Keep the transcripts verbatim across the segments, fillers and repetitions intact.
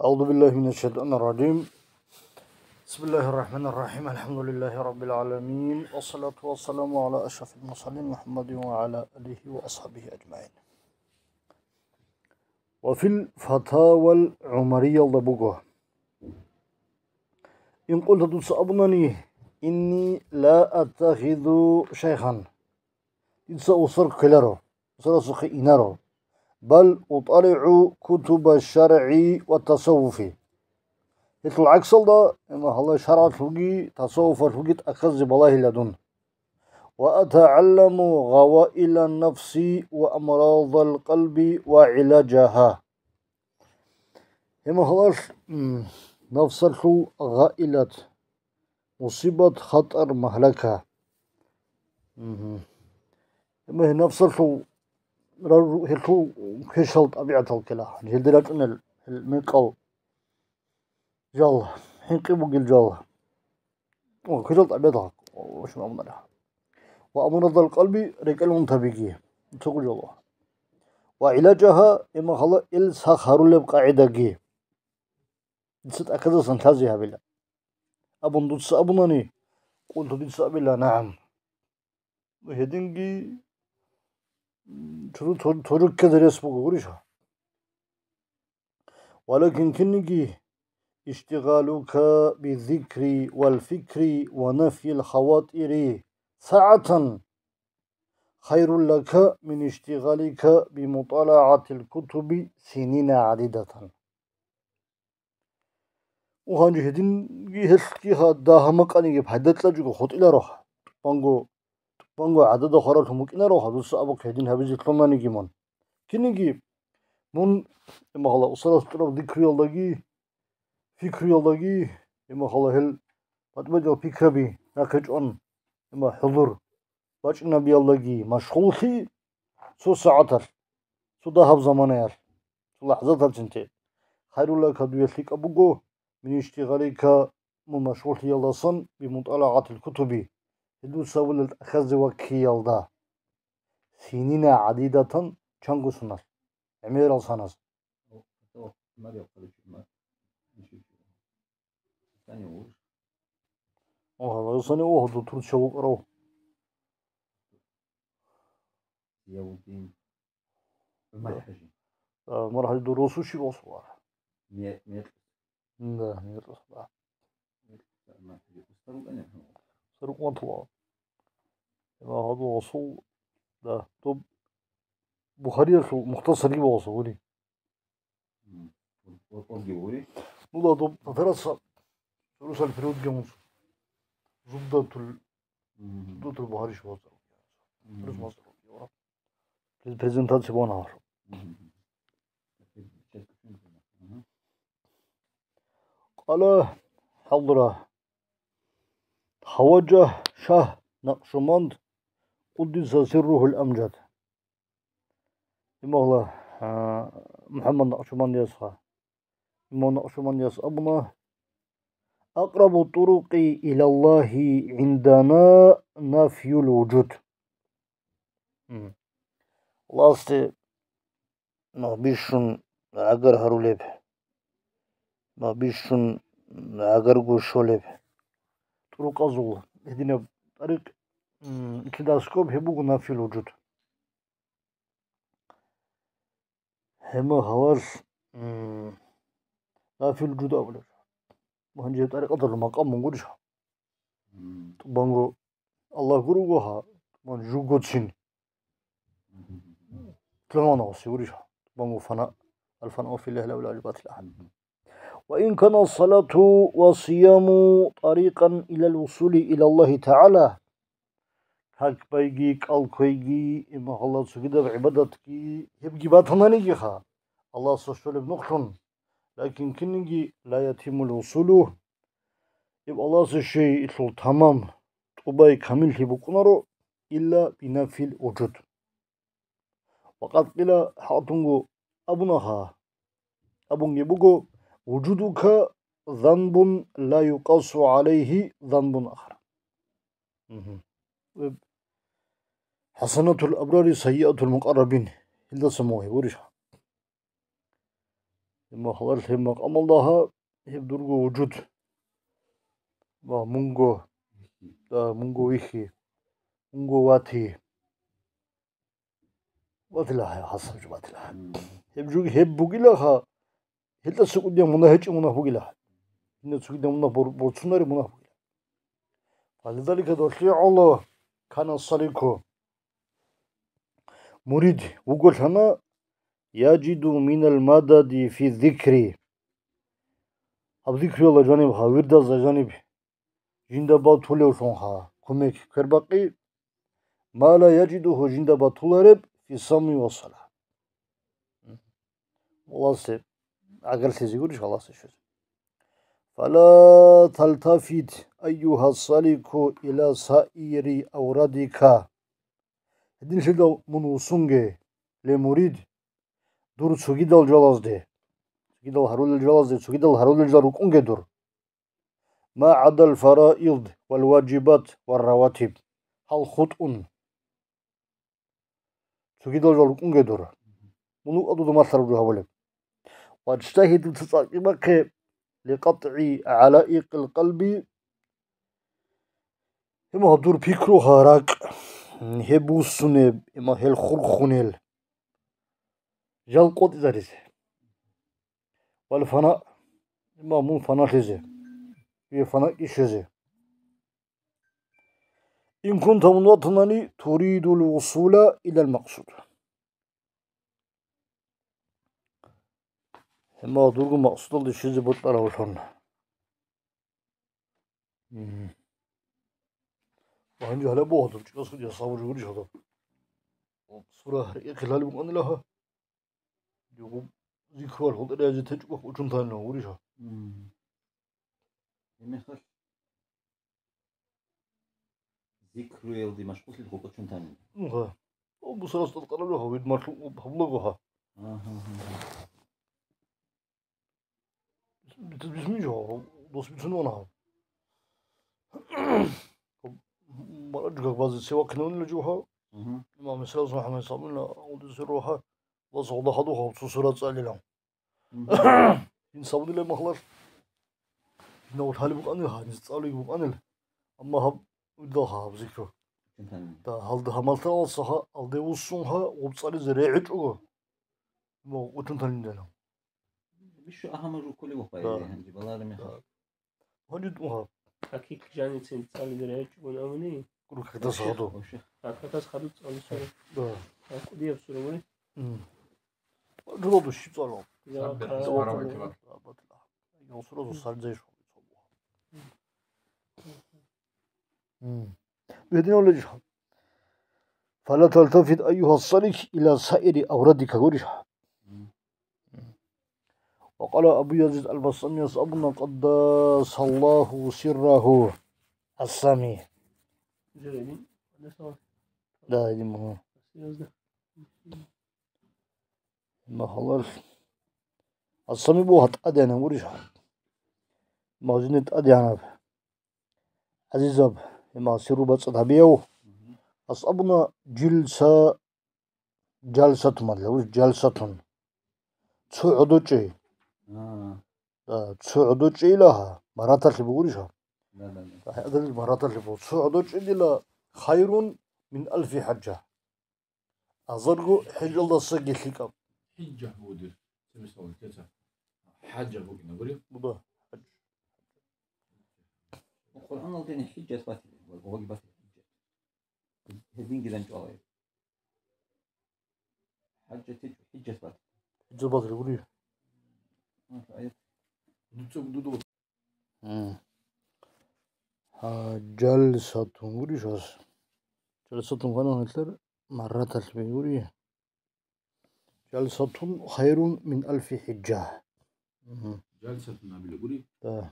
أعوذ بالله من الشيطان الرجيم. بسم الله الرحمن الرحيم. الحمد لله رب العالمين. والصلاة والسلام على أشرف المرسلين محمد وعلى آله وأصحابه أجمعين. وفي الفتاوى العمرية буго. Ин къулта, дуца абунани, инни ла аттахизу шайхан, дица усар ккеларо, усарасухъе инаро, бал уталигӀу кутуба шаргӀи ва тасаввуфи. Гьелъул гӀаксалда, имма гьалай шаргӀалъулги тасаввуфалъулги тӀахьазе балагьила дун. Ва атагӀалламу гъаваила нафси ва амрадал къалби ва гӀилажагьа. Гьеб мехалъ, м, нафсалъул гъаилат, мусибат, хатӀар, магьлака. Мгм. Гьеб мехалъ нафсалъул рар-, гьелъул квешал тӀабигӀатал ккела, гьелде рачӀунел гьел мекъал жал, хӀинкъи бугел жал. О, квешал тӀабигӀатал, о, шун абунареб. Ва амрадал къалби, рекӀел унтабиги, цо гужало. Ва гӀилажагьа, гьеб мехалъ ил сах гьарулеб къагӀидаги. Дица тӀахьазасан лъазе гьабила. Абун дуца абунани, къулту, дица абила, нагӀам. Гьединги, м, цо-, цо-, цо рукказе рес буго, гурищ? Валакин кинниги, иштигъалука бизикри вал фикри ва нафйил хаватири сагӀатан хайрул лака мин иштигъалика бимуталагӀатил кутуби синина гӀадидатан. Гьанже гьединги гьелъги гьа-, дагьа-макъаниги пайда кьаджуго хутӀиларо, тӀубанго, тӀубанго гӀадада хваралъун букӀинаро, гьадуса абухъ гьедин гьабизе лъунаниги мун. Кинниги мун, имагьала, усарас кьураб зикруялдаги, фикруялдаги, имагьала, гьел батӀи-батӀиял пикраби нахъе чӀван, има хӀузур бачӀинабиялдаги машгъуллъи цо сагӀаталъ, цо дагьаб заманаялъ, цо лахӀзаталъ чинте. Хайруллака, дуе лъикӀаб буго, мин иштигъалика, мун машгъуллъиялдасан, бимуталагӀатил кутуби, гьедуса вулел тӀахьазде ваккиялда, синина гӀадидатан, чанго соналъ, гӀемерал санас. О, гьаласани, о, дутур чавукъарав. Зиявуддин. ГӀумар ХӀажи. А, ГӀумар ХӀажи, дур росу щиб осула? Ме-, мекъ. Да, мекъ, да. Мекъ, ГӀумар ХӀажи. Устар вукӀана? Устар вукӀана. Ва гьадул осул, да, доб Бухариялъул Мухтасарги босули. М. Ва-, вакъурги гьури? Ну да, доб татараса сурусал переводги муцӀ. Зубдатул, Мгм. Зубдатул Бухариш босули. Мгм. Сурус мацӀалги ва. През-, презентация бана гьар. Мгм. Мгм. Къала хӀалра Хаважа шагь Накъшубанд, къуддиса сирругьул амжад. Имагьла, а, МухӀаммад Накъшубандиясха. Имам Накъшубандияс абуна: «Акърабу турукъи илаллагьи гӀиндана нафюл вужуд». Мгм. Аллагьасде ма бищун гӀагар гьарулеб, ма бищун гӀагарго щолеб. ТӀурукъазул гьединаб тӀарикъ, м, итилдасго гьеб буго нафил вужуд. Гьема гьалал, м, нафил вужуд абулеб. Гьанже гьеб тӀарикъаталъул макъам мун гурищ? М. ТӀубанго Аллагь гуруго гьа, тӀубан жугоцин. Мгм. Лъугьана гъоси гурищ гьа, тӀубанго фана, алфана филлагьи ла илаха илла батил ахад. Мгм. Ва ин кана салату ва сияму тарикъан илал вусули илаллагьи тагӀала, как байги, кӀал кквейги, имагьалла цогидаб гӀибадатги, гьебги батананигиха, Аллагьасда щолеб нухлъун, лакин кинниги ла ятиммул вусулу, иб Аллагьасе щвей илъул тамам, тӀубай камиллъи букӀунаро, илла бинафил вужуд. Ва къад къила, хӀалтӀунго абунаха, абунги буго: «Вужудука занбун ла юкъасу гӀалайгьи занбун ахар». Мгм. ХӀасанатул абрари сайиатул мукъаррабин. Гьелдаса мугьи гурищ? Гьеб махалъ гьеб макъамалда гьа, гьеб дурго вужуд. Ва мунго, да, мунго вихьи, мунго вати. Ватила гьай, гьасаб жо ватила гьай. Гьеб жуги гьеб бугила гьа, гьелда цогидаб мунагь гьечӀеб мунагь бугила гьай. Гьелда цогидаб мунагь бор-, борцунареб мунагь бугила. Фалидалика долъи гӀоло кана салику. Мурид вуголъана, яжиду минал мадади фи зикри. Гьаб зикруялда жаниб, гьаб вирдазда жаниб жинда батулевлъун гьа кумек квербакъи, ма ла яжидуху жинда батулареб фи савми ва сала. Аллагьасе гӀагарлъизе гурищ, Аллагьасе щвезе. Фала талтафит, айюгьа салику, ила саири аврадика. Гьединлъидал мун вуссунге, ле мурид, дур цогидал жалазде, цогидал гьарулел жалазде, цогидал гьарулел жал рукӀунге дур. Ма гӀадал фараид вал важибат вар раватиб, гьал хутӀун. Цогидал жал рукӀунге дур. Мун вукӀа дуда малъараб жо гьабулеб. Ваджтагьид, дуца цӀакъи бахъе, ликъатӀи гӀалаикъил къалби, гьеб дур пикруха ракӀ, гьеб буссунеб, гьеб гьел хурхунел жал къотӀизаризе. Вал фана, гьеб мун фаналъизе, гьеб фана кӀищезе. Ин кунта, мун ватанани, туридул вусула илал макъсуд. Гьеб дурго макъсудалде щвезе бокьарав лъун. Мгм. Ва гьанже гьалаб бугьадаб чӀикӀасго дия сабур жугьурищ гьадаб. Сура гьарикье хъилали букӀанила гьа. Дигъу зикруялъ хутӀа рязе течӀого кӀочон танила гьурищ гьа. Мгм. Гьеб мехалъ зикруялде машгъуллъи хутӀа чун танила. Мгм. О, бусарас тӀадкъараб гьав, вид марлъу гьабулаго гьа. Агьа, агьа, агьа. Бис-, бис-, бисмил жо, дос бицунев вана гьав. Мараджу как базе се вахъинавунила жо гьав. Мгм. Имам Исраил МухӀаммад Сабунила, удисе рогьа, вас гъода хадув гьав, цо сура цӀалила. Мгм. Ин Сабунила махлар. Ин авлъали букӀанил гьа, ин цӀалиги букӀанил. Амма гьаб, удал гьа гьаб зикру. Мгм. Да, гьалда гьамалталаса гьа, алде вуссун гьа, гъуб цӀализе регӀичӀого. Ма учун талиндала. Бишу агьама жуккули вухъайди, да, гьанжи балагьа мехалъ. Да. Гьанжи дугьа. Какик жаницин цӀализе регӀичӀогун амуни? Куру какдас гьаду. Вообще. Какдас гьаду цӀалисура. Да. Какудияб сура муни? М. Жугьаду щиб цӀалал? Я, сабби, ка-, сабби, сабби. Батла. Ял суразу сардзеш. М. Гьединав лежа. Фала талтафит, айюгьа салик, ила саири аврадика гурищ. Ва къала Абу Язид ал-Бастамияс абуна, къаддасаллагьу сиррагьу, ас-Сами. Да, гьедин мугьу. Махалар. Ас-Сами бугьа тӀадегӀанаб гурищ. Магазине тӀадегӀанаб. ГӀазизаб, иман сирру бацӀцӀад гьабияв. Мгм. Асабуна жилса, жалсатун мадла, уж жалсатун. Цо гӀодочӀи. А. Да, цо гӀодочӀи илагьа, мараталъе бугурищ гьаб? Да, да, да. Да, хӀадалил мараталъе бугу. Цо гӀодочӀи дила хайрун мин алфи хӀажжа. Азарго хӀежалдасаги лъикӀаб. ХӀижжа гьудир. Цебесала кеца. ХӀажа букӀина гури? Буда. Къуръаналдени хӀижжат батили, ва гъоги батили хӀижжат. Гьединги данчӀвалай. ХӀажати хӀижжат батили. ХӀижжат батили гури? Дуца, дуда. М. Гьа, жалсатун гурищ гьас. Жалсатун гьанан гьелъар марраталъ бегьури. Жалсатун хайрун мин алфи хӀижжа. Мгм. Жалсатун абила гури? Да.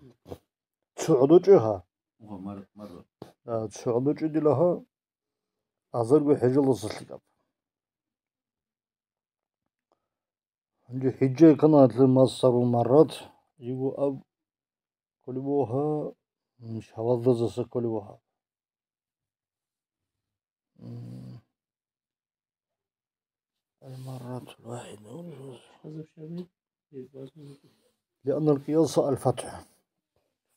Цо гӀодочӀи гьа. Угьа, мар-, марра. Да, цо гӀодочӀи дила гьа. Азарго хӀежалдаса лъикӀаб. Гьанже хӀижа ккана гьалъе массарул маррат, йиго аб кколеб буго гьа, м, шаваздазаса кколеб буго гьаб. М. Аль-марратул вахида. Хазаб шаби? لأن القياس الفتح.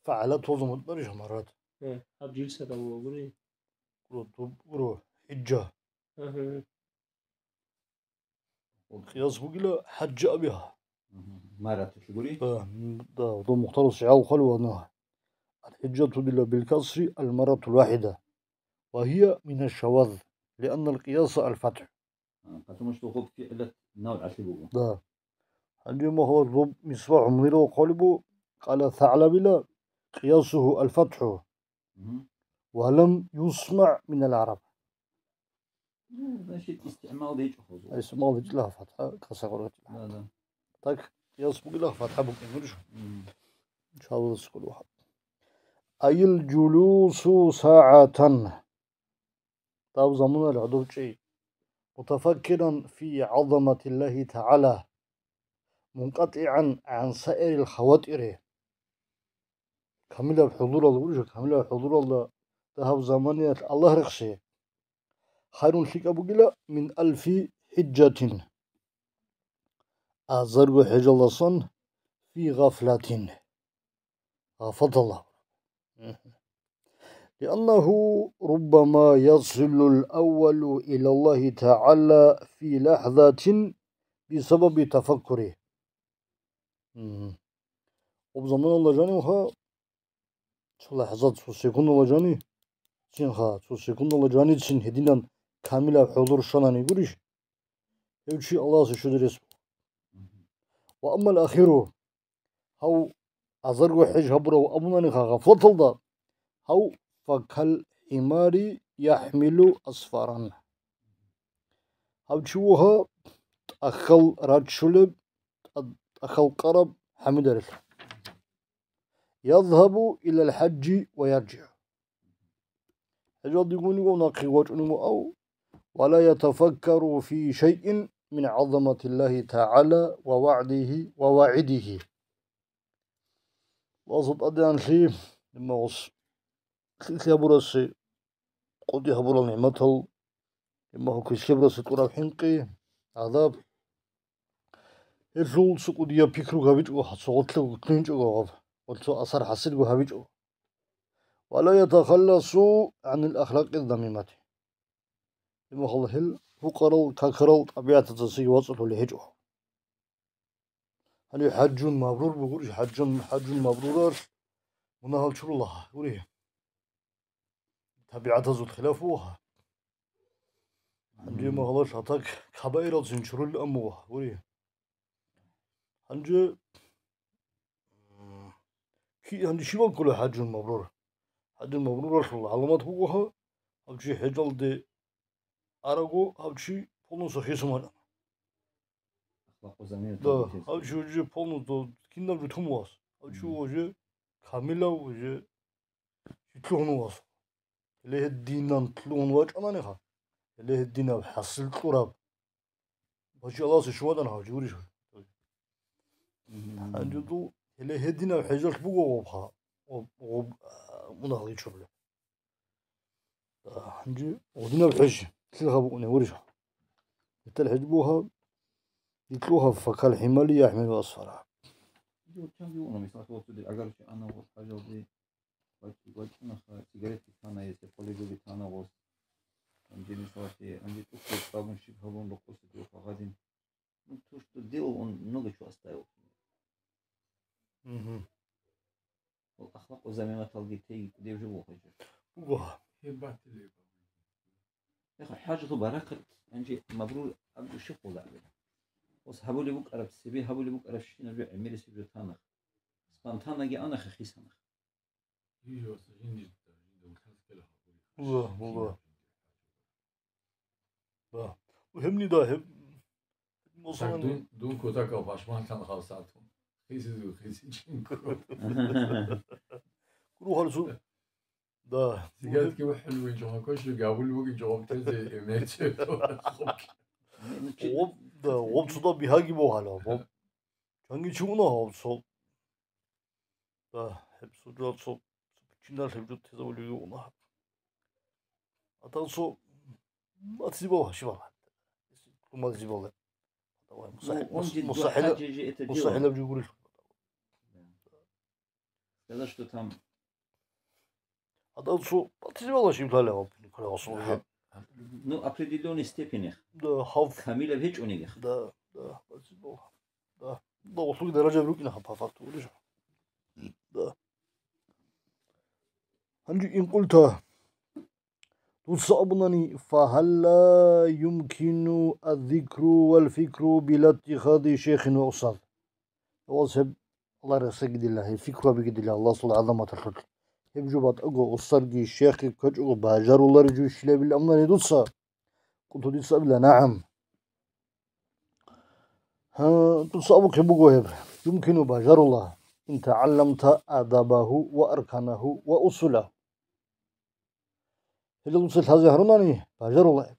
فعل تلزم الضرب مرات. Гье, гьаб жилсада вугури. Гуро, дуб-, гуро, хӀиджа. Агьа. Къияс бугила хӀаджа абиха. Мгьу. Марат лъугури? Да, м, да, да, мухтарус гӀалхъал вана. الحجة دل بالكسر المرة الواحدة، وهي من الشواذ، لأن القياس الفتح. А, потому что гъоб фигӀлат навгӀалъи буго. Да. Гьанже мухтарус доб мисбахӀ мунирал хъалибу, قال ثعلبي: قياسه الفتح. Мгьу. ولم يسمع من العرب. Ну, значит, истигӀмал гьечӀо гьезул. ИстигӀмал гьечӀила фатхӀа, касар гьечӀила. Да, да. Так, къияс бугила фатхӀа букӀин гурищ. Мгм. Иншаллагь, сукъулухъа. أي الجلوس ساعة. Доб заманалъ гӀодов чӀей. متفكرا في عظمة الله تعالى، منقطعا عن سائر الخواطر. Камилаб хӀузуралда гурищ, камилаб хӀузуралда дагьаб заманаялъ Аллагь рехси. خير лъикӀаб бугила من ألف حجة. Азарго хӀежалдасан في غفلة. Гъафлаталда. لأنه ربما يصل الأول إلى الله تعالى في لحظة بسبب تفكره. Мгьу. Гъоб заманалда жанивха, цо лахӀзат, цо секундалда жани, цинха, цо секундалда жаницин гьединан камилаб хӀузур щванани гурищ, гьев чи Аллагьасе щвезе рес буго. وأما الآخر, гьав азарго хӀеж гьабурав абунаниха гъафлаталда, гьав فكالحمار يحمل أسفارا. Гьав чи вуго тӀахьал раччулеб, тӀа-, тӀахьал къараб хӀамидарилъ. يذهب إلى الحج ويرجع. ХӀежалде гун вуго, нахъе вачӀунев вуго, ав, ولا يتفكر في شيء من عظمة الله تعالى ووعده ووعيده. Аллагьасул тӀадегӀанлъи, имагьус лъикӀлъи гьабурасе, кӀуди гьабурал нигӀматал, имагьу квешлъи гьабурасе тӀураб хӀинкъи, гӀазаб. Гьелъул цо кӀудияб пикру гьабичӀого, цо гъорлъ лъугьинчӀого гьаб, ва цо асар хӀасилго гьабичӀого. ولا يتخلص عن الأخلاق الذميمة. Имагьу гьел гьукъарал, какарал тӀабигӀатаздасаги вацӀцӀалъулев гьечӀо. Гьанив хӀаджун мабрур бугурищ, хӀаджун, хӀаджун мабруралъ мунагьал чурула гури. ТӀабигӀатазул хилаф вуго. Гьанже Мгм. магьалаш гьатак кабаиралцин чурулли аммуга, гури. Гьанже, м, ки-, гьанже щибан ккола хӀаджун мабрур? ХӀаджун мабруралъул гӀаламат буго гьа, гьав чи хӀежалде араго, гьав чи полностью хисун вачӀана. Ахлакъу замина Да, тӀадбитез. Гьав чи уже полностью кинаб жо тун вас. Гьав чи Мгм. уже камилав, уже чи лъугьун вас. Гьеле гьединан лъугьун вачӀананиха, гьеле гьединаб хӀасил кьураб. Бачи Аллагьасе щун ватӀана гьав чи гурищ. Мгм. Гьанже дул гьеле гьединаб хӀежалъ буго гъобха, гъоб, гъоб, а, мунагьал гьечӀолъи. А, гьанже гьединаб хӀеж, лъил гьаб букӀуне гурищ. Гьитал хӀеж бугьа, итлугьа فكالحمار يحمل أسفارا. Мисал, агар чи ана гъос хӀажалде вач-, вачӀунаха, сигаретги тана, если хъолебуги тана гъос. Гьанже, мисалалъе, гьанже тӀухьдул цӀакъ абун щиб гьабун рокъосе духа гъадин. Ну, то, что делал, он много чего оставил. Мгм. Вал ахлакъу замиматалги тей дев жо вохъичӀо. Буго. Гьеб батилеб. Яха, хӀажалъул баракат, гьанже мабрур абу щиб къулаъ бе. Ос гьабулеб букӀараб, цебе гьабулеб букӀараб щинаб жо гӀемерисеб жо танах. Спонтанноги анахъе хисанах. Жо-, жо-, жинда, жинда улъанс ккела гьабури. Буго, буго. Да. Гьебни да, гьеб-, Так, мусулман- дун, дун кутакал пашманлъан хал сатун. Хисизу, хисичинку. Курухъал су-, да. Сигаретги вухӀун вугин чӀухъа кочли, габул вугин чӀухъа тезе, эмнече, хобки. Гъоб-, да, гъоб цо да бигьаги богьала, гъоб. Чанги чи уна гъоб цо. Да, гьеб цо жо цо, цо бичинал гьеб жо тезавулиги уна. Атал цо мацӀибал гьашибал. МацӀибал. Ну, он же мусахӀилаб, два К Ж Ж это дело. МусахӀилаб жо гурелъул. Да. Сказать, что там Гьадав цо батизе бала щиб лъалев гьаб, николай гъасул гьаб. Ну, определённой степени. Да, гьав. Камилаб гьечӀониги. Да, да, батизе бала. Да. Да, гъасулги даражаби рукӀина гьаб, по факту, гурищ? Да. Гьанже ин къулта, дуца абунани, фагьалла юмкину аззикру вал фикру била иттихази шейхин ва устаз. Гьалас гьеб Аллагь рехсеги дила, гьеб фикру гьабиги дила Аллагьасул гӀазаматалъулъ. Гьеб жо батӀаго, устарги шейхги ккечӀого бажарулареб жо щилабилан абунани дуца? Къулту, дица абила, нагӀам. Гьа, дуца абухъе буго гьеб. Юмкину, бажарула, ин тагӀалламта адабагьу ва арканагьу ва усулагьу. Гьеле дуца лъазе гьарунани, бажарула гьеб.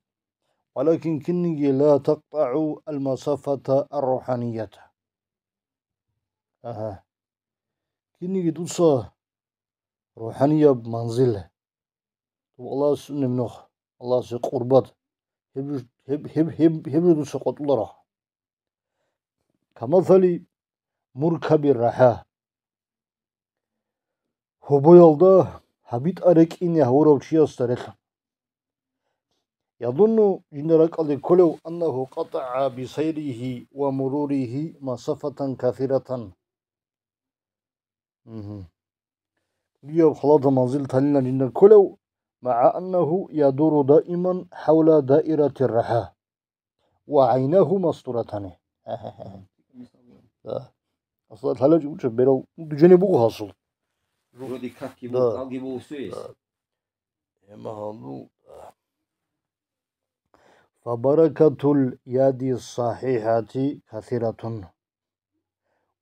Валакин кинниги ла тактагӀу ал-масафата ар-рухӀаният. Агьа. Кинниги дуца рухӀанияб манзил, дов Аллагьас унеб нух, Аллагьасе къурбат, гьеб жо, гьеб, гьеб, гьеб, гьеб жо дуца къотӀуларагь. Камасали муркаби рахӀа. Гьобоялда гьабитӀа рекӀине гьавурав чиясда релълъун. Язунну, жинда ракӀалде кколев, аннагьу къатӀагӀа бисайригьи ва муруригьи масафатан касиратан. Мгьу. КӀудияб халатаб манзил танилан жинда кколев, магӀа аннагьу ядуру даиман хӀавла даиратир рахӀа ва гӀайнагьу мастуратани. Да. Асла лъалев чи вучӀа берал, ну, движение буго гьасул. Вроде как его, да, алги его всё есть. Да. Гьема гьалу, да. Фабаракатул яди сахихӀати касиратун.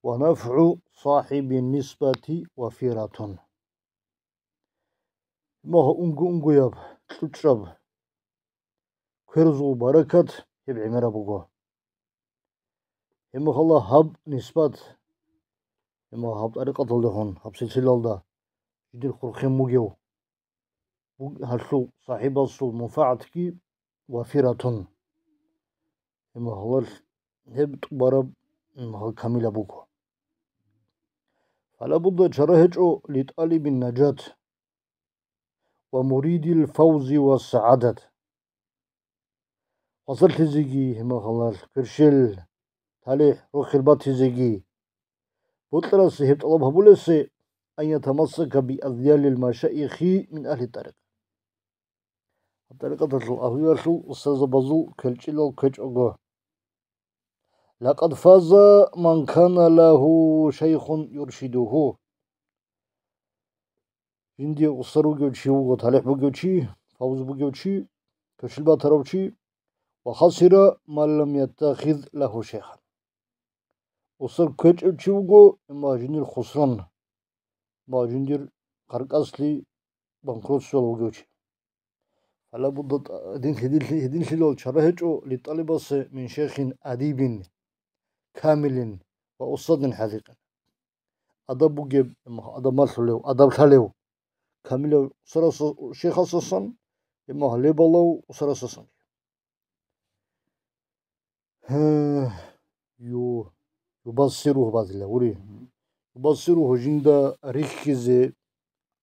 Ва нафгӀу сахибин нисбати вафиратун. Магьа унго-унгояб, кьучӀраб, кверузул баракат гьеб гӀемераб буго. Гьебмехалда гьаб нисбат, гьебмехалда гьаб тӀарикъаталдехун, гьаб силсилалда жидер хурхен бугев, буг-, гьалъул сахибасул мунфагӀатги вафиратун. Гьебмехалда гьеб тӀубараб, гьебмехалда камилаб буго. Фалабудда, чара гьечӀо, литӀалибин нажат ва муридил фавзи ва сагӀадат. Хвасарлъизеги, гьебмехалда кверщел, талихӀ, рохел батизеги, бокьарасе гьеб тӀалаб гьабулесе, ан ятамассака би азъялил машаихи мин агьли тӀарикъ. ТӀарикъаталъул агьлуялъул устарзабазул квелчӀилал ккечӀого. Лакъад фаза ман кана лагьу шайхун юршидугьу. Жиндие устар вугев чи вуго, талихӀ бугев чи, фавз бугев чи, квешил батарав чи, ва хасира ман лам яттахиз лагьу шайхан. Устар ккечӀев чи вуго, амма жиндир хусран, амма жиндир къаркъаслъи банкротствоялъ вугев чи. Фалабудда, гьедин-, гьединлъи-, гьединлъидал чара гьечӀо литӀалибасе мин шейхин адибин, камилин ва устадин хӀазикъин. Адаб бугеб, адаб малъулев, адаб лъалев, камилав сарасул шейхасасан, гьебмехалда лебалав сарасасан. Гье, ю-, юбассиругьу базила гури. Мгм. Юбассиругьу, жинда рихьизе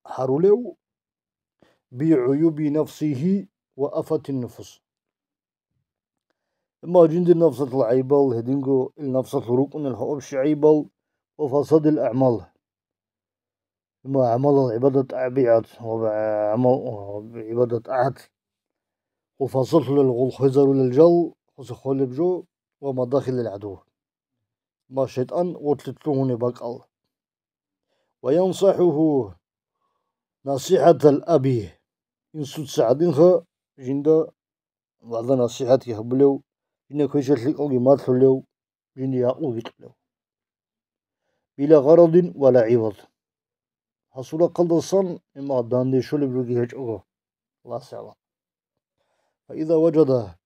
гьарулев, би гӀуюби нафсигьи ва афатин нуфус. Амма жиндир нафсалъул гӀайибал, гьединго ил нафсалъул рукӀунел гьаб-, общий гӀайибал ва фасадил агӀмал. Амма гӀамалал гӀибадат-тӀабигӀат ва гӀамал, гӀибадат тӀагӀат, гъул фасалъулел, гъул хвезарулел жал, гъуса холеб жо ва мадахилел гӀаду, ва шайтӀан гъорлъе лъугьунеб бакӀал. Ва янсахӀугьу насихӀатал аби, инсуца гӀадинха жинда вагӀза-насихӀатги гьабулев, жинда квешал лъикӀалги малъулев, жинда якъулги кьолев. Била гъарадин ва ла гӀивад. Гьасул рахъалдасан, амма данде щолеб жоги гьечӀого. Аллагьас гӀалам. Фаиза важада,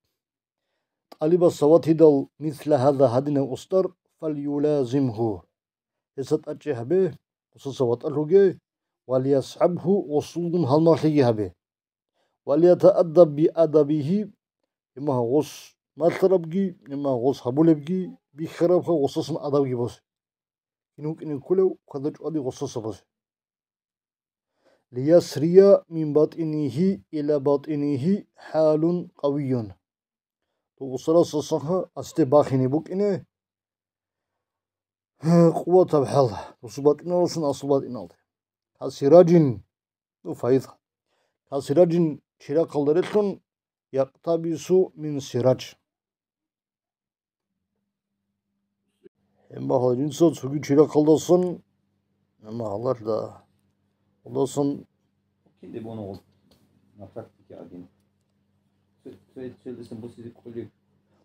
тӀалибас ватидал, мисла гьаза, гьадинав устар, фалюлазимгьу. Гьесда тӀадчӀи гьабе, гъосаса ватӀалъуге, ва лиясхӀабгьу, гъосулгун гьалмагълъиги гьабе. Ва лиятааддаб биадабигьи, амма гъос малъарабги, имма гъос гьабулебги, бихьарабха гъосасан адабги босе. Кин вукӀине кколев квада чӀвади гъосаса босе. Лиясрия мин батӀинихи иля батӀинихи хӀалун къавийюн. Дов гъосарасасанха асде бахине букӀине къуватаб хӀал, досул батӀиналдасан асул батӀиналде. Касираджин, ну, файда. Касираджин чирахъалда релълъун, якътабису мин сирадж. Гьеб махалъ жинца цоги чирахъалдасан, гьеб махалъ, да. Гьелдасан кинде боно на практике один. Цо-, цо-, цоялдасан босизе кӀолеб.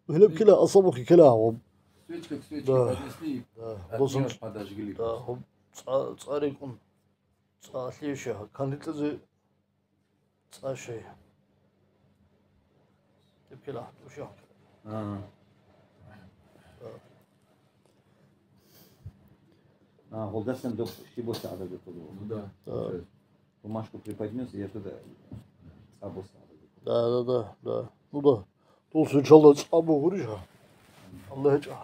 Гьелеб ккела, асабухъе ккела гьаб. Свечка к свечке Да. поднесли, Да. от Гьелдасан неба подожгли. Да, гьаб цӀа-, цӀа рекӀун. ЦӀа лъише, кандилъазе цӀа щай. Тепкела, тушо. А. А, гъолдасан доб щибоса гӀадаб духъуло. Ну да. Да. Бумажку приподнёс, и оттуда цӀа боса гӀадаб духъуло. Да, да, да, да. Ну да. Дол свечалда цӀа бугурищ, а? Аллагь гьечӀо.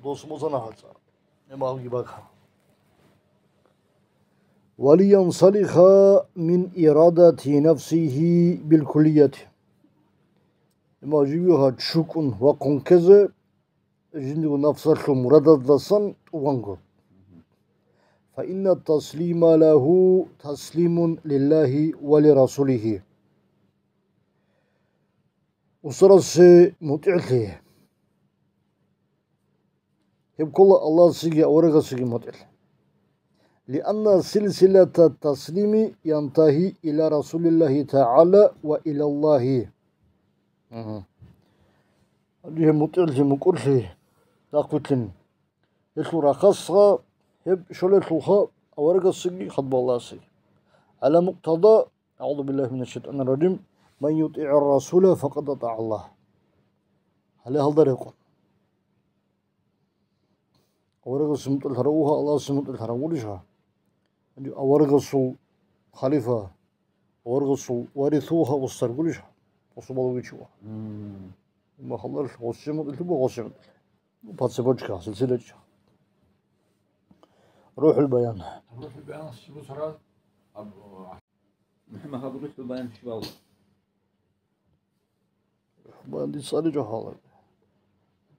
Дос музана гьацӀа. Имамги бакӀа. Валиян салиха мин ирадати нафсихи билкуллияти. Имам живиха чукун ва хъункезе жиндирго нафсалъул мурадалдасан тӀуванго. Фаинна таслима лагьу таслимун лиллагьи ва лирасулигьи. Устарасе мутӀигӀлъи. Гьеб ккола Аллагьасеги аварагасеги мутӀигӀлъи. Лианна силсилата таслими янтагьи иля Расулиллагьи тагӀала ва илаллагьи. Мгм. Гьеб мутӀигӀлъи мукӀурлъи рахъвилълъин. Гьелъул рахасха гьеб щолелъулха аварагасеги хадуб Аллагьасеги. ГӀала мукътада, агӀузу биллагьи минаш шайтӀанир ражим, ман ютӀигӀир расула факъад атӀагӀа Аллагь. Гьале гьалда рекъон. Аварагасул мутӀигӀлъи гьарав вугьа, Аллагьасул мутӀигӀлъи гьарав гурищ гьа? Аварагасул халифа, аварагасул варису вугьа, устар гурищ гьа? Осубал вичи вугьа. Мм. Махаллал гъосие мутӀигӀлъи буго, гъосие мутӀигӀлъи. Ну, по цепочке, силсилача. РухӀул Баян. РухӀул Баян щиб бусарал? Аб-, МухӀаммад, гьаб РухӀул Баян щибал? Баян дица цӀаличӀо гьалаб.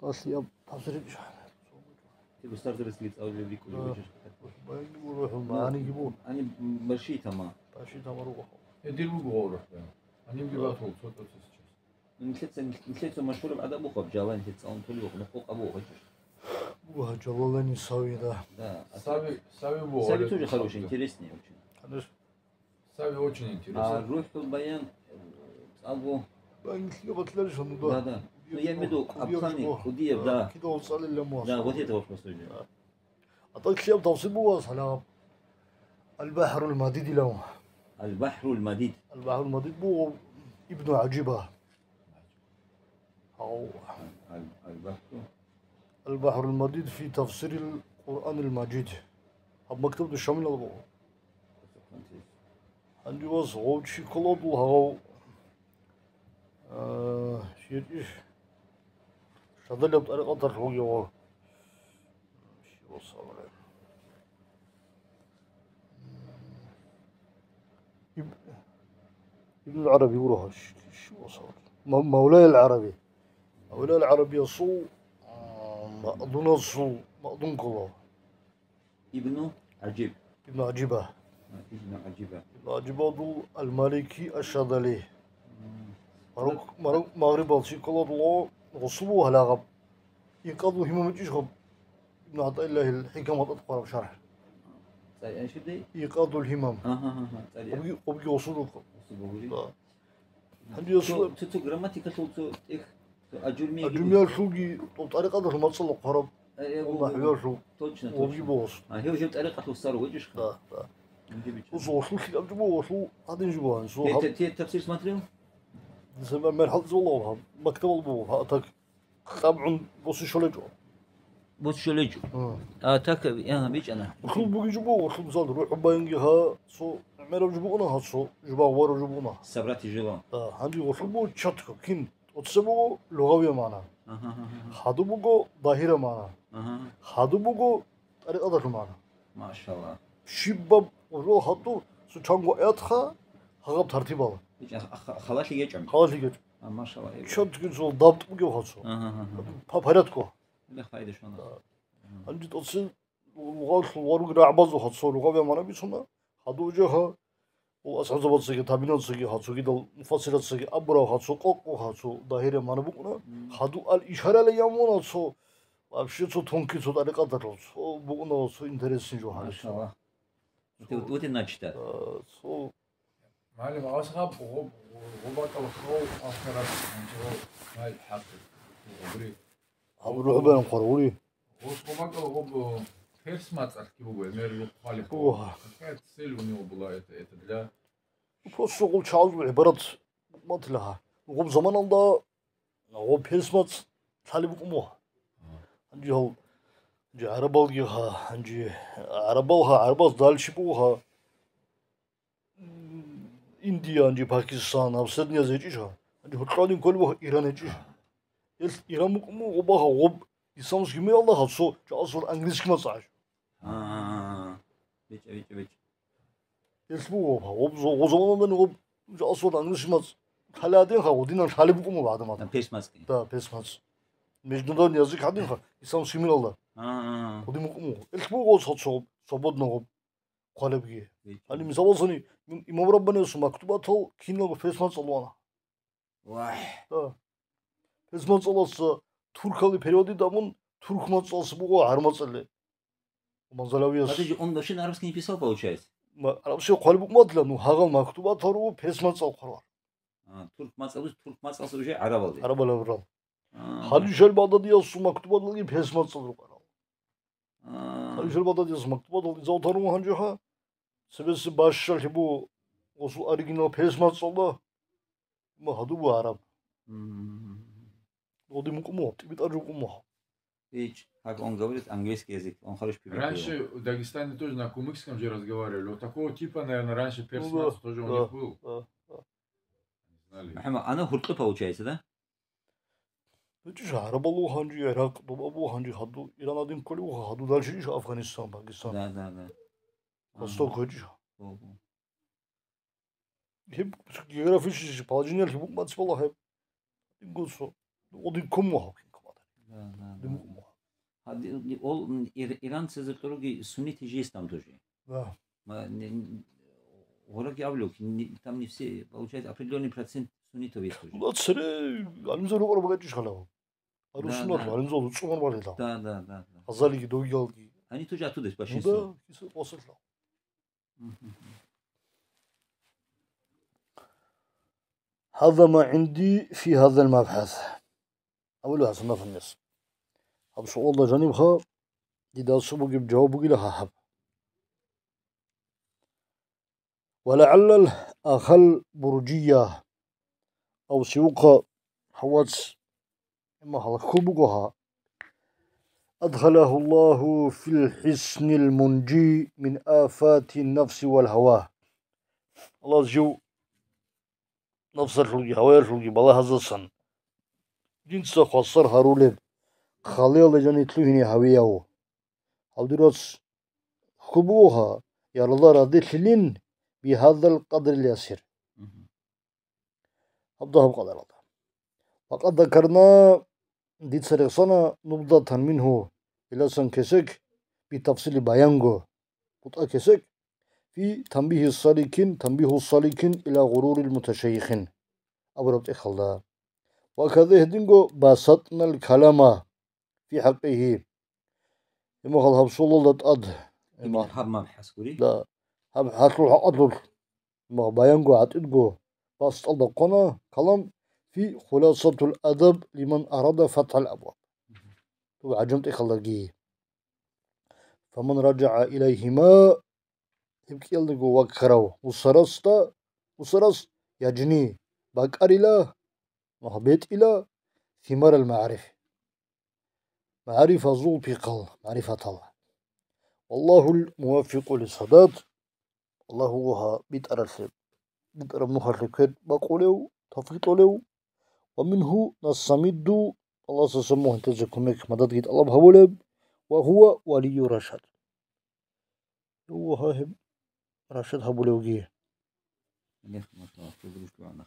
Далъи аб тасричӀ. Ти бустарзабазги цӀалулеб рикӀкӀунеб Э, бугеб жо. Баянги буго, РухӀул Маъаниги буго. Они большие тома. Большие тома руго. Э, дир буго РухӀул Баян. Они в Либатул, цо-, цо-, цо-, цо-. Нилъеца, нилъеца машгьураб гӀадаб буго гьаб Жаллани, нилъеца цӀалун толеб буго, нухъо къабул гьечӀищ. Буго гьаб Жаллани, Сави, да. Да, а Сави, Сави буго, Сави гьале тоже хороший, интересный очень. Конечно. Сави очень интересный. А РухӀул Баян, э, цӀалго. Баян лъикӀаб батиларищ гьануда? Да, да. Ну, я имею в виду, кӀудияб Абхани, жо. КӀудияб, да. Кидал цӀалилан мугьа. Да, вот это вопрос уже. Да. А так лъикӀаб тавсир буго гьас гьалаб. Аль-БахӀрул Мадид илан. Аль-БахӀрул Мадид. Аль-БахӀрул Мадид буго Ибну ГӀажиба. Гьав. Аль-, Аль-БахӀру. Аль-БахӀрул Мадид фи тафсирил Къуръанил Мажид. Гьаб мактаб душамилал буго. Гьанже вас гъов чи кколадул гьав, а, щиркьиш шадалаб тӀарикъаталъ вугев гъо. Щивас абулеб. Иб-, Ибн гӀараби гуро гьаш, щивас абулеб. Ма-, Мавлаял ГӀараби. Мавлаял ГӀарабиясул, а, маъдунасул маъдун ккола. Ибну ГӀажиб. Ибну ГӀажиба. А, Ибну ГӀажиба. Ибну ГӀажибадул Ал-Малики Аш-Шадали. М. Марок-, Марок-, Магърибал чи кколадулго гъосул буго гьалагъаб. Икъадул гьимам ичӀищ гъаб? Ибну ГӀатаиллагьил ХӀикам гьатӀа хъвараб шархӀ. ЦӀай анщудай? Икъадул гьимам. Агьа, агьа, цӀай. Къобги, къобги гъосул рукъаб. Гъосул бугури? Да. Гьанже цо, расул цо, цо грамматикалъул цо тӀех, цо аджурмиги. Аджурмиялъулги, тӀарикъаталъул мацӀалда хъвараб. Э, э, ва буго, нахӀвиялъул. Точно, къобги точно. Буго. А, гьев, гьев тӀарикъаталъул сар вугищха? Да, да. Гьанже бичӀчӀана. Ус гъолъул лъикӀаб жо буго, гъолъул гьадин жо буго, гьанже. Те, гьаб-, те, те тафсир смотрел? Дица мер-, мер хӀалтӀизабула гьаб, мактабал буго, гьа, так. ТӀабгӀун босизе щолечӀо. Босизе щолечӀо. Гьа. А, так, я, бичӀчӀана. Гъолъул бугеб жо буго, гъолъул мисал, РухӀул Баянги гьа, цо гӀемераб жо букӀуна, гьа, цо жубагъ вараб жо букӀуна. Собрать и жила. Да, гьанже гъолъул буго четко, кин Оце буго лугъавия магӀна. Агьа, агьа, агьа. Хадуб буго дагьира магӀна. Агьа. Хадуб буго тӀарикъаталъул магӀна. Машалла. Щибаб гъуро хадуб, цо чанго аятха, гьагъаб тартибала. Ха-, ха-, халалъи гьечӀо. Халалъи гьечӀо. А, машалла, э. Чанго цо дабт бугев хадуб. Агьа, агьа, агьа. По порядку. Ила хайда шона. Да. Гьанже тӀоцин лугъалъул ва руги рагӀбазул гьацо лугъаби амана бицуна, гьадув жагьа, ул асхӀабзабацаги, табинацаги гьацо, гидал муфассирацаги абурав гьацо, къокъ гьацо дагьире мана букӀуна, Мгм. Гьадув ал ишарала ямуна цо, вообще цо тонкий цо тӀарикъаталъул, цо букӀуна цо интересный жо гьале. Машалла. Ути, ути начта. Э, цо Малим, асхӀаб, гъоб-, гъоб-, гъобакӀал хал ахират, гьанже гъоб, гьай, хӀакъи, гъобри. Гьаб рухӀ бан хъвар гъури. Гъос гъобакӀал гъоб, перс мацӀалъги буго, гӀемер рухъ хъвали хъвар. Какая цель у него была это, это для? Просто гъул чагӀазул гӀибарат матлагьа. Гъоб заманалда гъоб перс мацӀ лъалеб букӀун буго. Гьанже гьал, гьанже гӀарабалги гьа, гьанже гӀарабал гьа, гӀарабаз дальше буго гьа. Индия, гьанже Пакистан, гьаб саднияз гьечӀищ гьа? Гьанже гьоркьолин кколеб буго Иран гьечӀищ? Ил Иран букӀун буго гъобаха гъоб исламский миралда гьацо чӀасул английский мацӀ гьачӀо. А, бичӀа, бичӀа, бичӀа. Ил буго гъоб, гъоб зо-, гъо заманадани гъоб чӀасул английский мацӀ лъалей гьадинха, гъодинан лъалеб букӀун буго гьадамазда. Перс мацӀги. Да, перс мацӀ. Международный язык гьадинха, исламский миралда. А, а, а. Гъодин букӀун буго. Ил буго гъо цо-, цо свободно гъоб. Хъвалебги. Гьаниб мисалалъани, ин-, имам Раббаниялъул мактубатал киналго перс мацӀал вана. Вай. Да. Перс мацӀалъа туркали переводида мун, турк мацӀалъа буго гьар мацӀалъе. Мазалавияс. Подожди, он вообще на арабский не писал, получается? Ма-, арабский хъвалеб букӀун батила, ну, гьагъал мактубатал руго перс мацӀал хъварал. А, турк мацӀалъа, турк мацӀалъа уже гӀарабалде. ГӀарабал гьабурал. А. Халил Шайх Багъдадиясул мактубаталги перс мацӀал рукӀарал. А. Халил Шайх Багъдадиясул мактубатал изал тарун гьанжеха, цебесеб бащалъи бу гъосул оригинал перс мацӀалда, ма гьадуб буго гӀараб. Мгм. Гъодин букӀун буго, тӀибитӀар рукӀун буго. Ич, как он говорит английский язык, он хорошо переводит. Раньше в Дагестане тоже на кумыкском же разговаривали. Вот такого типа, наверное, раньше перс мацӀ тоже у них был. Ну да, да, да. Не знали. МухӀаммад, ана гьуркьу получается, да? ГьечӀищ гӀарабал вуго гьанже, Иракъ, доба буго гьанже, гьаду Иран гьадин кколев вуго, гьаду дальше иш Афганистан, Пакистан. Да, да, да. Восток гьечӀищ. Ого. Гьеб географический положениялъе букӀун бацӀцӀала гьеб. Динго цо. Гъодин ккун буго гьаб кин кумадан. Да, да, да. Дин букӀун буго. Гьади-, ол ир-, иранцы зеркъуруги суннити жесть там тоже. Да. Ма, не, не, гъораги авлук, не, там не все, получается, определённый процент суннитов есть уже. Ну, да, цере, гӀалимзар рукъара багачӀищ халав. Да, Арусунар, да. ГӀалимзар цӀумар балила. Да, да, да, да. Азалиги, довиялги. Они тоже оттуда, ну, большинство. Да, киса посылла. Мгм. هذا ما عندي في هذا المبحث. Абулев ХӀасан Афандияс. Гьаб суалда жанибха дида асуб бугеб жаваб бугила гьаб. ولعل الأخ البرجية أو سيوق حواس إما هلكو بوغوها أدخله الله في الحصن المنجي من آفات النفس والهوى. Аллагьас жив нафсалъулги гьаваялъулги балагьазасан жинца хвасар гьарулеб, халиялда жанив лъугьине гьавияв. Гьав дир вац хьул бугоха, ярла радилъилин бигьадал къадрил ясир. Мгм. Гьаб дагьаб къадаралда. Ва къад закарна, дица рехсана, нубдатан мингьу, иласан кесек, битафсили баянго, бутӀа кесек, фи танбихи саликин, танбиху саликин ила гъурурил муташайихин абураб тӀехьалда. Ва каза гьединго басатнал калама фи хӀакъигьи. Имахал гьаб суалалда тӀад. Имахал гьаб мабхӀас гури? Да. Гьаб хӀалъул хӀакъалъулъ. Имахал баянго гӀатӀидго басдалда хъвана калам фи хуласатул адаб лиман арада фатхӀал абваб. Доб гӀажам тӀехьалдаги. Фаман ражагӀа илайгьима, гьеб кӀиялдаго ваккарав мусарасда, мусарас яжни бакӀарила, ва бетӀила симарал магӀариф. МагӀарифазул пихъал, магӀрифатал. Валлагьул муваффикъу лиссадат. Аллагь вуго гьа битӀаралъе, битӀараб нухалъе квер бакъулев, тавфикъ кьолев. ومنه نستمد, Аллагьасдаса мугьинтазе кумек, мададги тӀалаб гьабулеб, وهو ولي الرشاد. Гьев гьеб рашад гьабулевги. Гьаниб, машаллагь, хӀузру лъугӀана.